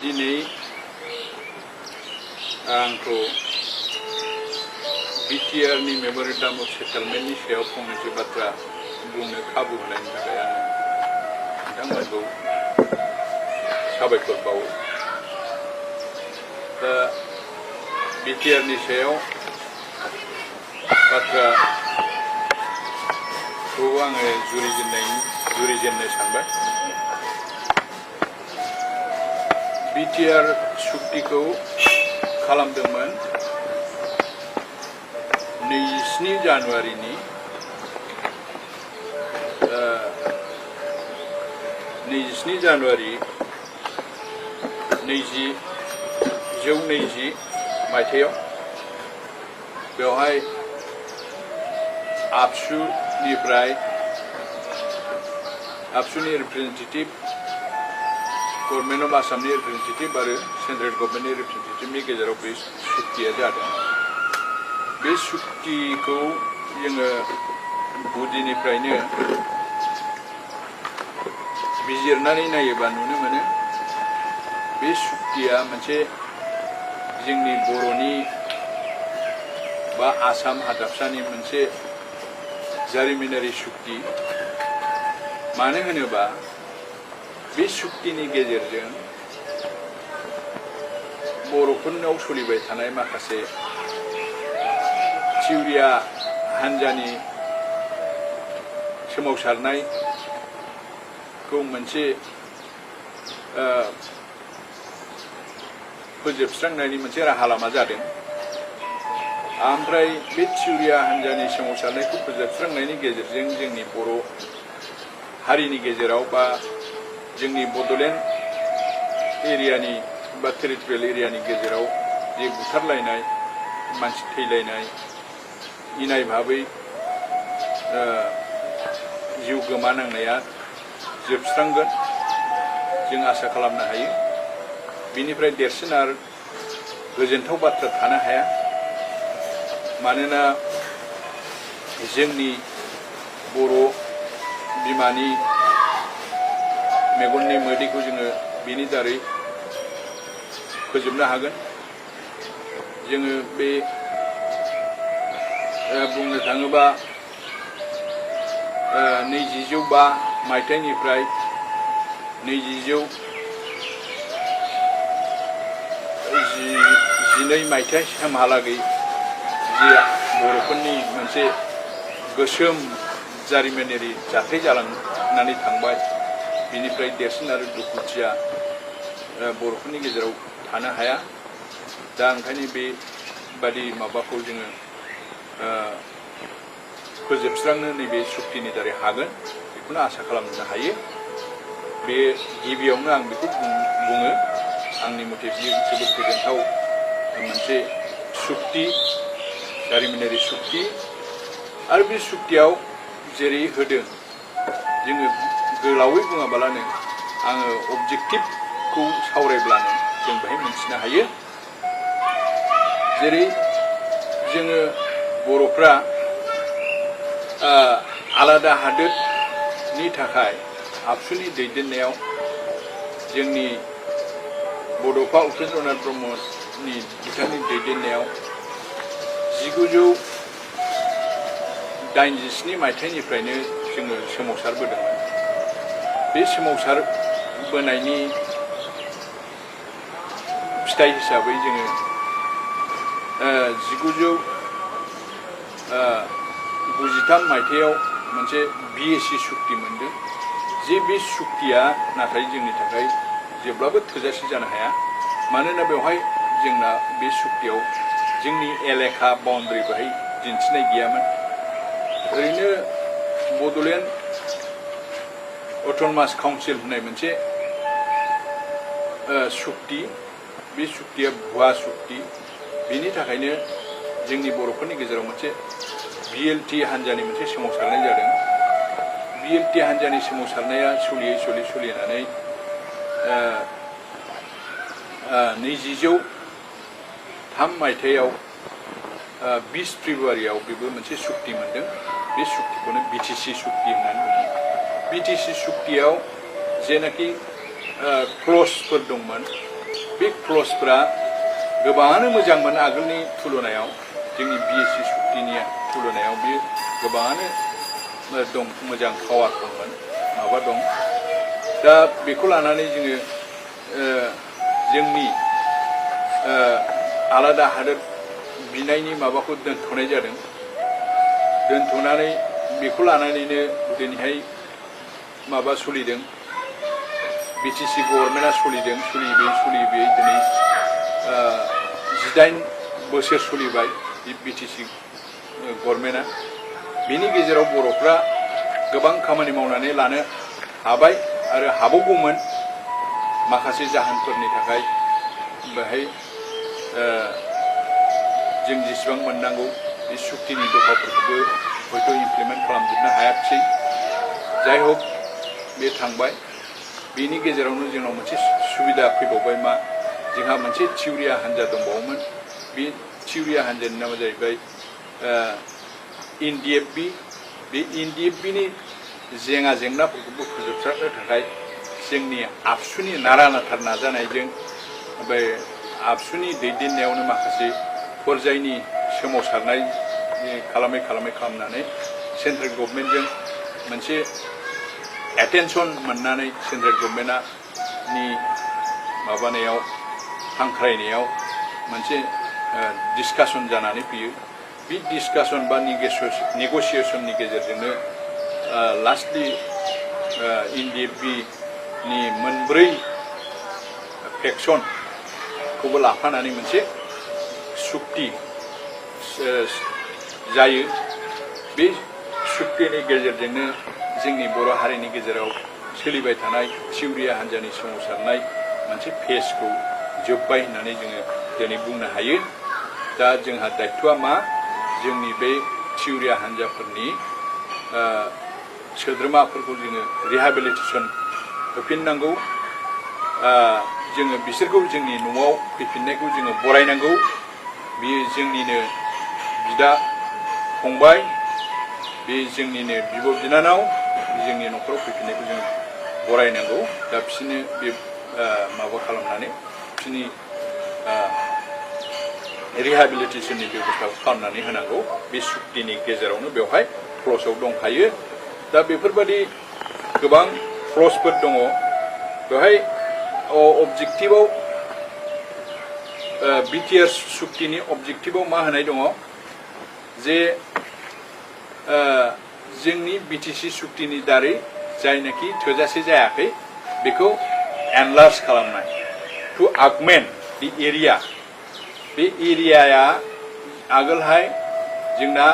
दिनै आंखौ बिटिआरनि मेमोरेन्डाम अफ सेटलमेन्टनि सायाव फंनैसो बाथ्रा बुंनो खाबु होनायनि थाखाय आं नोंथांमोनखौ साबायखर बावो। दा बिटिआरनि सायाव बाथ्राखौ आङो जुरिजेननो सानबाय। बिटिआर सुक्तिखौ खालामदोंमोन 27 जानुवारिनि 27 जानुवारि 2020 मायथाइयाव बेवहाय आबसुनि रिप्रेजेन्टेटिभ गभर्नमेन्ट अफ आसामनि रिप्रेजेन्टेटिभ आरो सेन्ट्रेल गभर्नमेन्टनि रिप्रेजेन्टेटिभनि गेजेराव बे सुक्तिया जादों। बे सुक्तिखौ जोङो गुदिनिफ्रायनो बिजिरनानै नायोबा नुनो मोनो बे सुक्तिया मोनसे जोंनि बर'नि बा आसाम हादाबसानि मोनसे जारिमिनारि सुक्ति। मानो होनोबा बे सुक्तिनि गेजेरजों बर'फोरनाव सोलिबाय थानाय माखासे थिउरिया हान्जानि सोमावसारनायखौ मोनसे फोजोबस्रांनायनि मोनसे राहा लामा जादों। ओमफ्राय बे थिउरिया हान्जानि सोमावसारनायखौ फोजोबस्रांनायनि गेजेरजों जोंनि बर' हारिनि गेजेराव बा जोंनि बड'लेण्ड एरियानि बा टेरिटरियेल एरियानि गेजेराव जे बुथारलायनाय, मानसि थैलायनाय, इनाय भाबै जिउ गोमानांनाया जोबस्रांगोन जों आसा खालामनो हायो। बिनिफ्राय देरसिन आरो गोजोनथाव बाथ्रा थानो हाया। मानोना जोंनि बर' बिमानि मेगननि मोदैखौ जोङो बिनि दारै फोजोबनो हागोन। जोङो बे बुंनो थाङोबा 2005 मायथाइनिफ्राय 2012 मायथाइसिमहालागै जे बर'फोरनि मोनसे गोसोम जारिमिनारि जाथाय जालांनानै थांबाय, बिनिफ्राय देरसिन आरो दुखुथिया बर'फोरनि गेजेराव थानो हाया। दा ओंखायनो बेबादि माबाखौ जोङो फोजोबस्रांनो नैबे सुक्तिनि दारै हागोन बेखौनो आसा खालामनो हायो। बे गिबियावनो आं बेखौ बुङो, आंनि मथे बियो जोबोद गोजोनथाव मोनसे सुक्ति, जारिमिनारि सुक्ति। आरो बे सुक्तियाव जेरै होदों जोङो गोलावै बुङाबालानो आङो अबजेक्टिभखौ सावरायब्लानो जों बेहाय मोनथिनो हायो। जेरै जोङो बर'फ्रा आलादा हादोरनि थाखाय आबसुनि दैदेननायाव जोंनि बड'फा उपेन्द्रनाथ ब्रह्मनि बिथांनि दैदेननायाव 1987 मायथाइनिफ्रायनो जोङो सोमावसारबोदोंमोन। बे सोमावसारबोनायनि फिथाइ हिसाबै जोङो 1993 मायथाइयाव मोनसे बिएसि सुक्ति मोनदों। जे बे सुक्तिया नाथाय जोंनि थाखाय जेब्लाबो थोजासे जानो हाया। मानोना बेवहाय जोंना बे सुक्तियाव जोंनि एलेखा बाउन्ड्रि बेहाय दिन्थिनाय गैयामोन। ओरैनो बड'लेण्ड अट'नमास काउन्सिल होननाय मोनसे सुक्ति, बे सुक्तिया भुवा सुक्ति। बिनि थाखायनो जोंनि बर'फोरनि गेजेराव मोनसे बिएलटि हान्जानि मोनसे सोमावसारनाय जादों। बिएलटि हान्जानि सोमावसारनाया सोलिनानै 2003 मायथाइयाव 20 फेब्रुवारियाव बेबो मोनसे सुक्ति मोनदों। बे सुक्तिखौनो बिटिसि सुक्ति होननानै बुङो। बिटिसि सुक्तियाव जेनाखि क्लजफोर दंमोन बे क्लजफोरा गोबाङानो मोजांमोन आगोलनि तुलनायाव जोंनि बिएससि सुक्तिनि तुलनायाव बे गोबाङानो दं मोजां पावारफुलमोन माबा दं दा बेखौ लानानै जोङो जोंनि आलादा हादोर बिनायनि माबाखौ दोनथ'नाय जादों दोनथ'नानै बेखौ लानानैनो दिनैहाय माबा सोलिदों बिटिसि गभर्नमेन्टआ सोलिदों सोलिबोयै दिनै 18 बोसोर सोलिबाय बिटिसि गभर्नमेन्टआ बेनि गेजेराव बर'फ्रा गोबां खामानि मावनानै लानो हाबाय आरो हाबावगौमोन माखासे जाहोनफोरनि थाखाय बेहाय जों जेसेबां मोननांगौ बे सुक्तिनि दफाफोरखौबो हयथ' इमप्लिमेन्ट खालामजोबनो हायाखिसै जाय हक बे थांबाय बेनि गेजेरावनो जोंनाव मोनसे सुबिदा फैबावबाय मा जोंहा मोनसे थिउरिया हान्जा दंबावोमोन बे थिउरिया हान्जानि नामा जाहैबाय एनडिएफबि बे एनडिएफबिनि जेंनाफोरखौबो फोजोबस्रांनो थाखाय जोंनि आबसुनि नारा नाथार नाजानायजों बे आबसुनि दैदेननायावनो माखासे पर्यायनि सोमावसारनाय खालामनानै सेन्ट्रेल गभर्नमेन्टजों मोनसे एटेनसन मोननानै सेन्ट्रेल गभर्नमेन्टनि माबानायाव हांख्रायनायाव मोनसे डिसकासन जानानै फैयो बे डिसकासन बा नेगसिएसननि गेजेरजोंनो लास्टलि एनडिएफबिनि मोनब्रै फेक्सनखौबो लाफानानै मोनसे सुक्ति जायो बे सुक्तिनि गेजेरजोंनो जोंनि बर' हारिनि गेजेराव सोलिबाय थानाय थिउरिया हान्जानि सोमावसारनाय मोनसे फेजखौ जोब्बाय होननानै जोङो दिनै बुंनो हायो दा जोंहा दायथ'आ मा जोंनि बे थिउरिया हान्जाफोरनि सोद्रोमाफोरखौ जोङो रिहेबिलिटेसन होफिननांगौ जोङो बिसोरखौ जोंनि न'आव फैफिननायखौ जोङो बरायनांगौ बेयो जोंनिनो बिदा फंबाय बे जोंनिनो बिब' बिनानाव जोंनि न'खराव फैफिननायखौ जों बरायनांगौ दा बिसोरनो बे माबा खालामनानै बिसोरनि रिहेबिलिटेसननि बेब'स्थाखौ खालामनानै होनांगौ बे सुक्तिनि गेजेरावनो बेवहाय क्लजआव दंखायो दा बेफोरबायदि गोबां क्लजफोर दङ बेवहाय अबजेक्टिभआव बिटिआर सुक्तिनि अबजेक्टिभआव मा होनाय दङ जे जोंनि बिटिसि सुक्तिनि दारै जायनाखि थोजासे जायाखै बेखौ एनलार्ज खालामनाय टु आगमेन्ट दि एरिया बे एरियाया आगोलहाय जोंना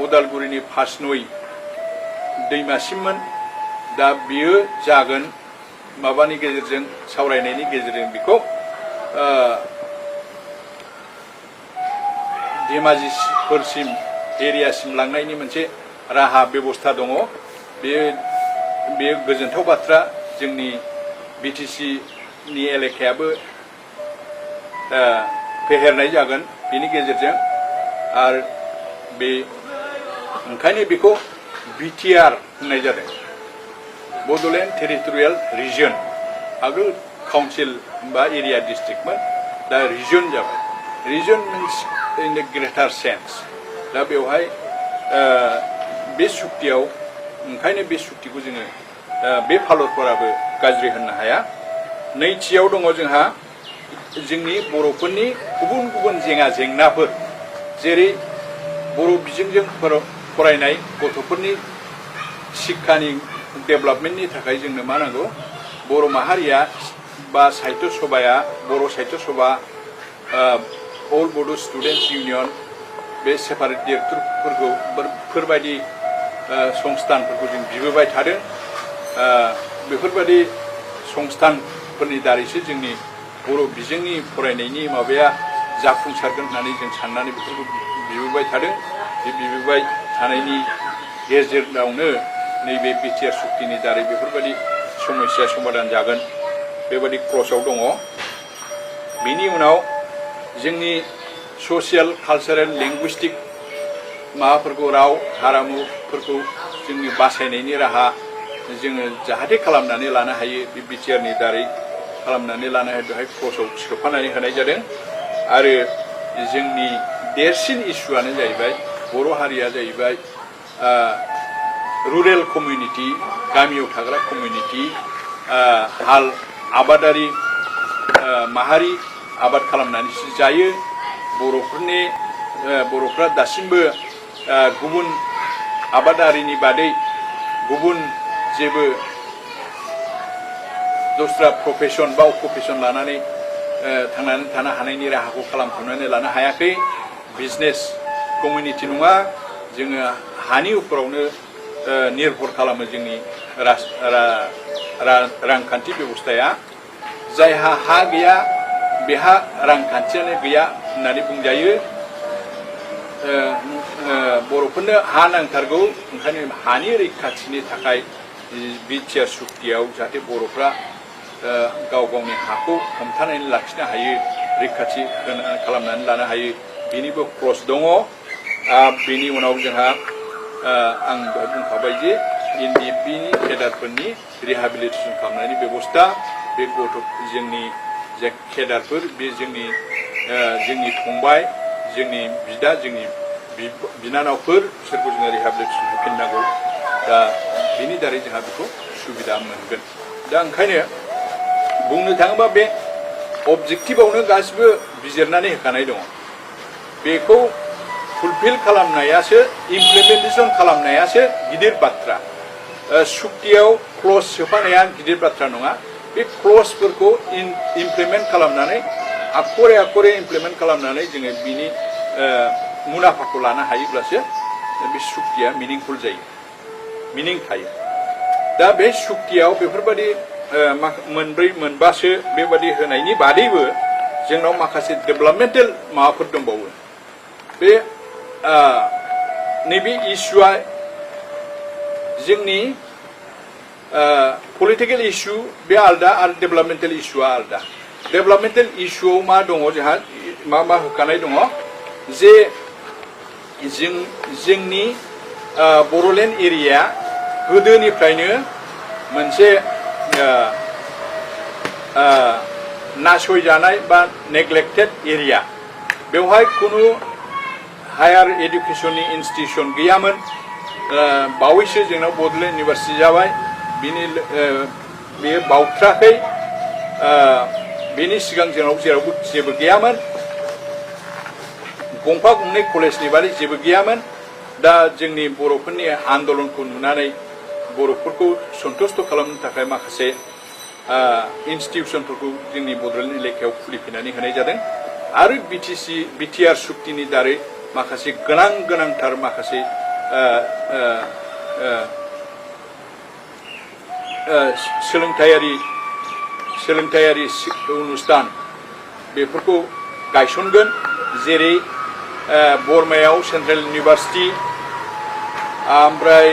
उदालगुरिनि फासनय दैमासिममोन दा बियो जागोन माबानि गेजेरजों सावरायनायनि गेजेरजों बेखौ धेमाजिफोरसिम एरियासिम लांनायनि मोनसे राहा बेबस्था दङ बेयो गोजोनथाव बाथ्रा जोंनि बिटिसिनि एलेकायाबो फेहेरनाय जागोन बेनि गेजेरजों आरो बे ओंखायनो बेखौ बिटिआर होननाय जादों बड'लेण्ड टेरिटरियेल रिजन आगोल काउन्सिल बा एरिया डिस्ट्रिक्टमोन दा रिजन जाबाय reason means in the ग्रेटार sense दा बेवहाय बे सुक्तियाव ओंखायनो बे सुक्तिखौ जोङो बे फालरफोराबो गाज्रि होननो हाया नैथियाव दङ जोंहा जोंनि बर'फोरनि गुबुन गुबुन जेंनाफोर जेरै बर' बिजोंजों फरायनाय गथ'फोरनि शिक्षानि डेभेलपमेन्टनि थाखाय जोंनो मा नांगौ बर' माहारिया बा साहित्य सभाया बर' साहित्य सभा अल बड' स्टुडेन्टस इउनियन बे सेपारेट डिरेक्टरफोरखौ बेफोरबायदि संस्थानफोरखौ जों बिबोबाय थादों बेफोरबायदि संस्थानफोरनि दारैसो जोंनि बर' बिजोंनि फरायनायनि माबाया जाफुंसारगोन होननानै जों साननानै बेफोरखौ बिबोबाय थादों बे बिबोबाय थानायनि गेजेरावनो नैबे बिटिआर सुक्तिनि दारै बेफोरबायदि समस्या समाधान जागोन बेबायदि क्लजआव दङ बेनि उनाव जोंनि ससियेल कालचारेल लिंगुइस्टिक माबाफोरखौ राव हारिमुफोरखौ जोंनि बासायनायनि राहा जोङो जाहाथे खालामनानै लानो हायो बे बिटिआरनि दारै खालामनानै लानो हायो बेहाय क्रसआव सोफानानै होनाय जादों आरो जोंनि देरसिन इस्युआनो जाहैबाय बर' हारिया जाहैबाय रुरेल कमिउनिटि गामियाव थाग्रा कमिउनिटि हाल आबादारि माहारि आबाद खालामनानैसो जायो बर'फ्रा दासिमबो गुबुन आबादारिनि बादै गुबुन जेबो दस्रा प्रफेसन बा अकुपेसन लानानै थांनानै थानो हानायनि राहाखौ खालामथ'नानै लानो हायाखै बिजनेस कमिउनिटि नङा जोङो हानि उपरावनो निर्भर खालामो जोंनि रांखान्थि बेबस्थाया जायहा हा गैया बेहा रांखान्थियानो गैया होननानै बुंजायो बर'फोरनो हा नांथारगौ ओंखायनो हानि रैखाथिनि थाखाय बिटिआर सुक्तियाव जाहाथे बर'फ्रा गाव गावनि हाखौ हमथानानै लाखिनो हायो रैखाथि खालामनानै लानो हायो बेनिबो क्लज दङ बेनि उनाव जोंहा आं दहाय बुंखाबाय जे एनडिएफबिनि केडारफोरनि रिहेबिलिटेसन खालामनायनि बेबस्था बे जोंनि जे केडारफोर बे जोंनि फंबाय जोंनि बिदा जोंनि बिनानावफोर बिसोरखौ जोङो रिहेबिलिटेसन होफिननांगौ दा बेनि दारै जोंहा बेखौ सुबिदा मोनगोन दा ओंखायनो बुंनो थाङोबा बे अबजेक्टिभआवनो गासिबो बिजिरनानै होखानाय दङ बेखौ फुलफिल खालामनायासो इमप्लिमेन्टेसन खालामनायासो गिदिर बाथ्रा सुक्तियाव क्लज सोफानाया गिदिर बाथ्रा नङा बे क्लजफोरखौ इमप्लिमेन्ट खालामनानै आखरे इमप्लिमेन्ट खालामनानै जोङो बिनि मुलाम्फाखौ लानो हायोब्लासो बे सुक्तिया मिनिंफुल जायो मिनिं थायो दा बे सुक्तियाव बेफोरबायदि मोनब्रै मोनबासो बेबादि होनायनि बादैबो जोंनाव माखासे डेभेलपमेन्टेल माबाफोर दंबावो बे नैबे इस्युआ जोंनि पलिटिकेल इस्यु बे आलदा आरो डेभेलपमेन्टेल इस्युआ आलदा डेभेलपमेन्टेल इस्युआव मा दङ जोंहा मा होखानाय दङ जे जोंनि बर'लेण्ड एरिया गोदोनिफ्रायनो मोनसे नासयजानाय बा नेग्लेक्टेड एरिया बेवहाय खुनु हायार एडुकेसननि इनस्टिटिउसन गैयामोन बावैसो जोंनाव बड'लेण्ड इउनिभार्सिटि जाबाय बेयो बावथ्राखै बेनि सिगां जोंनाव जेरावबो जेबो गैयामोन गंफा गंनै कलेजनि बादै जेबो गैयामोन दा जोंनि बर'फोरनि आन्दलनखौ नुनानै बर'फोरखौ सन्तुष्ट खालामनो थाखाय माखासे इनस्टिटिउसनफोरखौ जोंनि बड'लेण्ड एलेकायाव खुलिफिननानै होनाय जादों आरो बिटिआर सुक्तिनि दारै माखासे गोनांथार माखासे सोलोंथायारि अनुष्ठान बेफोरखौ गायसनगोन जेरै बरमायाव सेन्ट्रेल इउनिभार्सिटि ओमफ्राय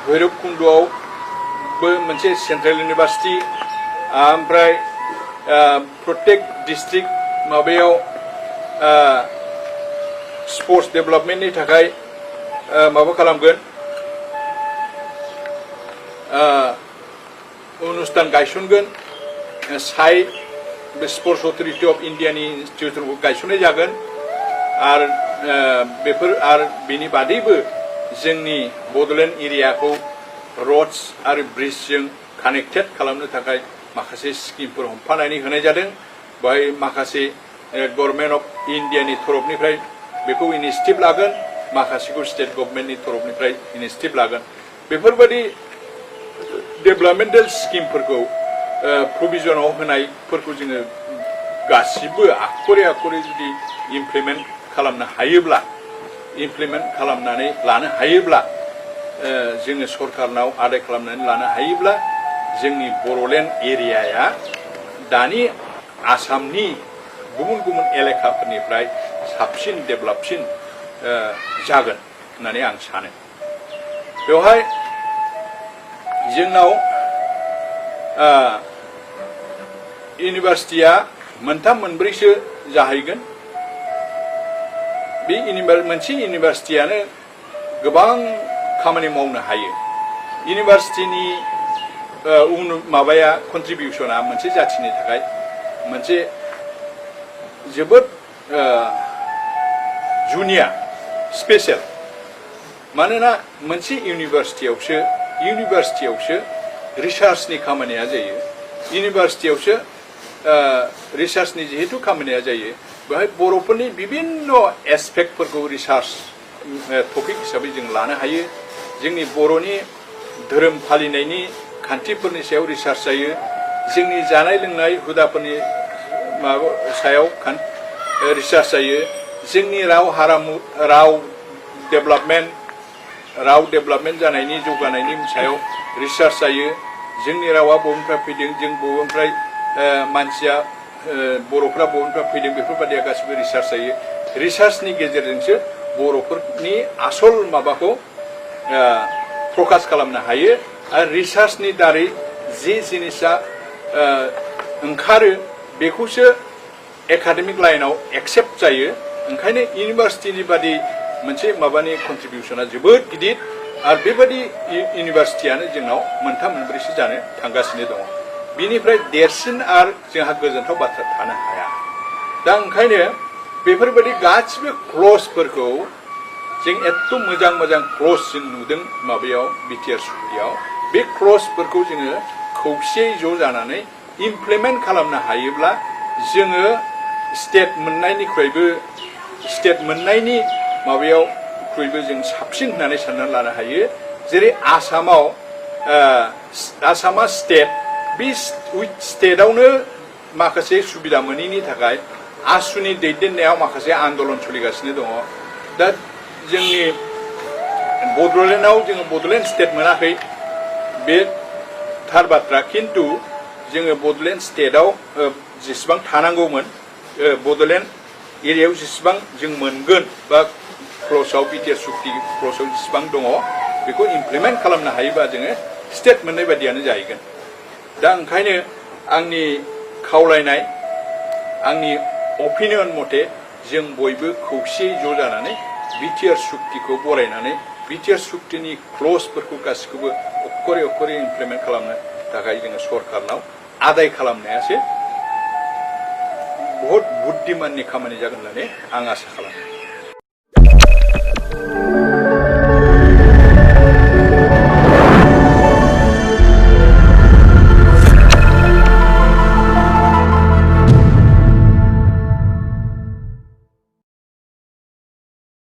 भैरबकुन्द'आवबो मोनसे सेन्ट्रेल इउनिभार्सिटि ओमफ्राय प्रत्येक डिस्ट्रिक्ट माबायाव स्पर्ट्स डेभेलपमेन्टनि थाखाय माबा खालामगोन अनुष्ठान गायसनगोन बे स्पर्ट्स अथरिटि अफ इन्डियानि इन्स्टिटिउसनखौ गायसननाय जागोन आरो बेनि बादैबो जोंनि बड'लेण्ड एरियाखौ रड्स आरो ब्रिजजों कानेक्टेड खालामनो थाखाय माखासे स्किमफोर हमफानानै होनाय जादों बेहाय माखासे गभर्नमेन्ट अफ इन्डियानि तरफनिफ्राय बेखौ इनिशिएटिभ लागोन माखासेखौ स्टेट गभर्नमेन्टनि तरफनिफ्राय इनिशिएटिभ लागोन बेफोरबायदि डेभेलपमेन्टेल स्किमफोरखौ प्रभिजनाव होनायफोरखौ जोङो गासिबो आखरे जुदि इमप्लिमेन्ट खालामनो हायोब्ला इमप्लिमेन्ट खालामनानै लानो हायोब्ला जोङो सरकारनाव आदाय खालामनानै लानो हायोब्ला जोंनि बर'लेण्ड एरियाया दानि आसामनि गुबुन एलेकाफोरनिफ्राय साबसिन डेभेलपसिन जागोन होननानै आं सानो बेवहाय जोंनाव इउनिभार्सिटिया मोनथाम मोनब्रैसो जाहैगोन बे मोनसे इउनिभार्सिटियानो गोबां खामानि मावनो हायो इउनिभार्सिटिनि माबाया कन्ट्रिबिउसना मोनसे जाथिनि थाखाय मोनसे जोबोद जुनिया स्पेशल मानोना मोनसे इउनिभार्सिटियावसो रिसार्चनि खामानिया जायो इउनिभार्सिटियावसो रिसार्चनि जिहेतु खामानिया जायो बेहाय बर'फोरनि बिभिन्न एस्पेक्टफोरखौ रिसार्च टपिक हिसाबै जों लानो हायो जोंनि बर'नि धोरोम फालिनायनि खान्थिफोरनि सायाव रिसार्च जायो जोंनि जानाय लोंनाय हुदाफोरनि माबा सायाव रिसार्च जायो जोंनि राव डेभेलपमेन्ट जानायनि जौगानायनि सायाव रिसार्च जायो जोंनि रावा बबेनिफ्राय फैदों जों बबेनिफ्राय मानसिया बर'फ्रा बबेनिफ्राय फैदों बेफोरबादिया गासिबो रिसार्च जायो रिसार्चनि गेजेरजोंसो बर'फोरनि आसल माबाखौ प्रकाश खालामनो हायो आरो रिसार्चनि दारै जे जिनिसा ओंखारो बेखौसो एकाडेमिक लाइनाव एक्सेप्ट जायो ओंखायनो इउनिभार्सिटिनि बादि मोनसे माबानि कन्ट्रिबिउसना जोबोद गिदिर आरो बेबादि इउनिभार्सिटियानो जोंनाव मोनथाम मोनब्रैसो जानो थांगासिनो दङ बिनिफ्राय देरसिन आरो जोंहा गोजोनथाव बाथ्रा थानो हाया दा ओंखायनो बेफोरबायदि गासिबो क्लजफोरखौ जों एथ' मोजां क्लज जों नुदों माबायाव बिटिआर सुक्तियाव बे क्लजफोरखौ जोङो खौसेयै ज' जानानै इमप्लिमेन्ट खालामनो हायोब्ला जोङो स्टेट मोननायनि माबायावख्रुइबो जों साबसिन होननानै साननानै लानो हायो जेरै आसामा स्टेट बे स्टेटआवनो माखासे सुबिदा मोनैनि थाखाय आसुनि दैदेननायाव माखासे आन्दलन सोलिगासिनो दङ दा जोंनि बड'लेण्डआव जोङो बड'लेण्ड स्टेट मोनाखै बे थार बाथ्रा खिन्थु जोङो बड'लेण्ड स्टेटआव जेसेबां थानांगौमोन बड'लेण्ड एरियायाव जेसेबां जों मोनगोन बा क्लजआव बिटिआर सुक्ति क्लजआव जेसेबां दङ बेखौ इमप्लिमेन्ट खालामनो हायोबा जोङो स्टेट मोननाय बादियानो जाहैगोन दा ओंखायनो आंनि खावलायनाय आंनि अपिनियन मथे जों बयबो खौसेयै ज' जानानै बिटिआर सुक्तिखौ बरायनानै बिटिआर सुक्तिनि क्लजफोरखौ गासिखौबो अक्षरे इमप्लिमेन्ट खालामनो थाखाय जोङो सरकारनाव आदाय खालामनायासो बहुत बुद्धिमाननि खामानि जागोन होननानै आं आसा खालामो